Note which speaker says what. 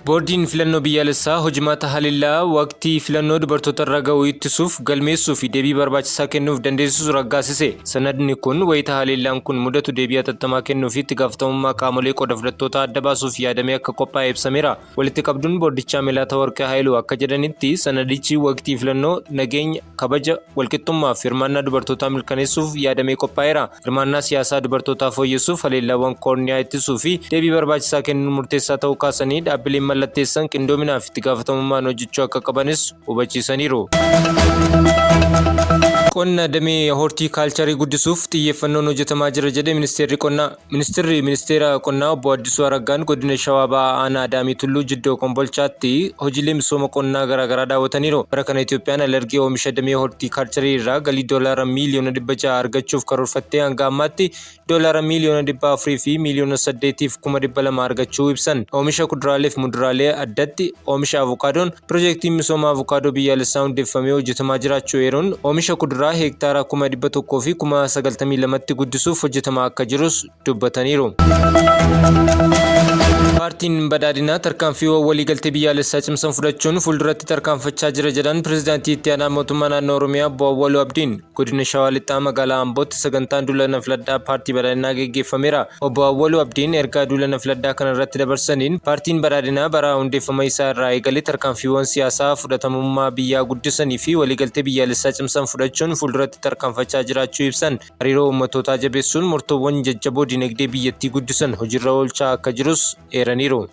Speaker 1: Boordiin Filannoo Biyyaalessaa hojimaata haleellaa waqtii filannoo dubartoota irra ga'u ittisuuf, galmeessuu fi deebii barbaachisaa kennuuf dandeessisu raggaasise. Sanadni kun wayita haleellaan kun mudatu deebii hatattamaa kennuu fi itti gaafatamummaa qaamolee qooda fudhattootaa adda baasuuf yaadamee akka qophaa'e ibsameera. Walitti qabduun boordichaa Melaatawarqi Haayiluu akka jedhanitti, sanadichi waqtii filannoo nageenya, kabaja, walqixxummaa fi hirmaannaa dubartootaa mirkaneessuuf yaadamee qophaa'eera. Hirmaannaa siyaasaa dubartootaa fooyyessuuf haleellaawwan koorniyaa ittisuu fi deebii barbaachisaa kennuun murteessaa ta'uu kaasanii, dhaabbileen mallatteessan qindoominaa fi itti gaafatamummaan hojjechuu akka qabanis hubachiisaniiru. Qonna damee hoortiikaalcharii guddisuuf xiyyeeffannoon hojjetamaa jira jedhe Ministeerri Qonnaa. Ministirri Ministeera Qonnaa Obbo Addisuu Araggaan Godina Shawaa Bahaa Aanaa Adaamii Tulluu Jiddoo Kombolchaatti hojiilee misooma qonnaa garaagaraa daawwataniiru. Bara kana Itiyoophiyaan alergee oomisha damee hoortiikaalcharii irraa galii doolaara miiliyoona 600 argachuuf karoorfattee hanga ammaatti doolaara miiliyoona 400 fi miiliyoona 8 fi 200,000 argachuu ibsan. Oomisha kuduraalee fi muduraalee addatti oomisha Avokaadoon Pirojeektiin misooma Avokaadoo biyyaalessaa hundeeffamee hojjetamaa jiraachuu eeruun, oomisha kuduraa heektaara 100,000 fi 92,000tti guddisuuf hojjetamaa akka jirus dubbataniiru. Paartiin Badhaadhinaa tarkaanfiiwwan waliigaltee biyyaalessaa cimsan fudhachuun fuulduratti tarkaanfachaa jira jedhan Pireezidaantii Itti Aanaa Mootummaa Naannoo Oromiyaa Obbo Awwaluu Abdiin. Godina Shawaa Lixaa Magaalaa Ambootti sagantaan duula na filadhaa Paartii Badhaadhinaa geggeeffameera. Obbo Awwaluu Abdiin ergaa duula na filadhaa kana irratti dabarsaniin, Paartiin Badhaadhinaa bara hundeeffama isaa irraa eegalee tarkaanfiiwwan siyaasaa fudhatamummaa biyyaa guddisanii fi waliigaltee biyyaalessaa cimsan fudhachuun fuulduratti tarkaanfachaa jiraachuu ibsan. Hariiroo ummattootaa jabeessuun murtoowwan jajjaboo dinagdee biyyattii guddisan hojiirra oolchaa akka jirus eeraniiru.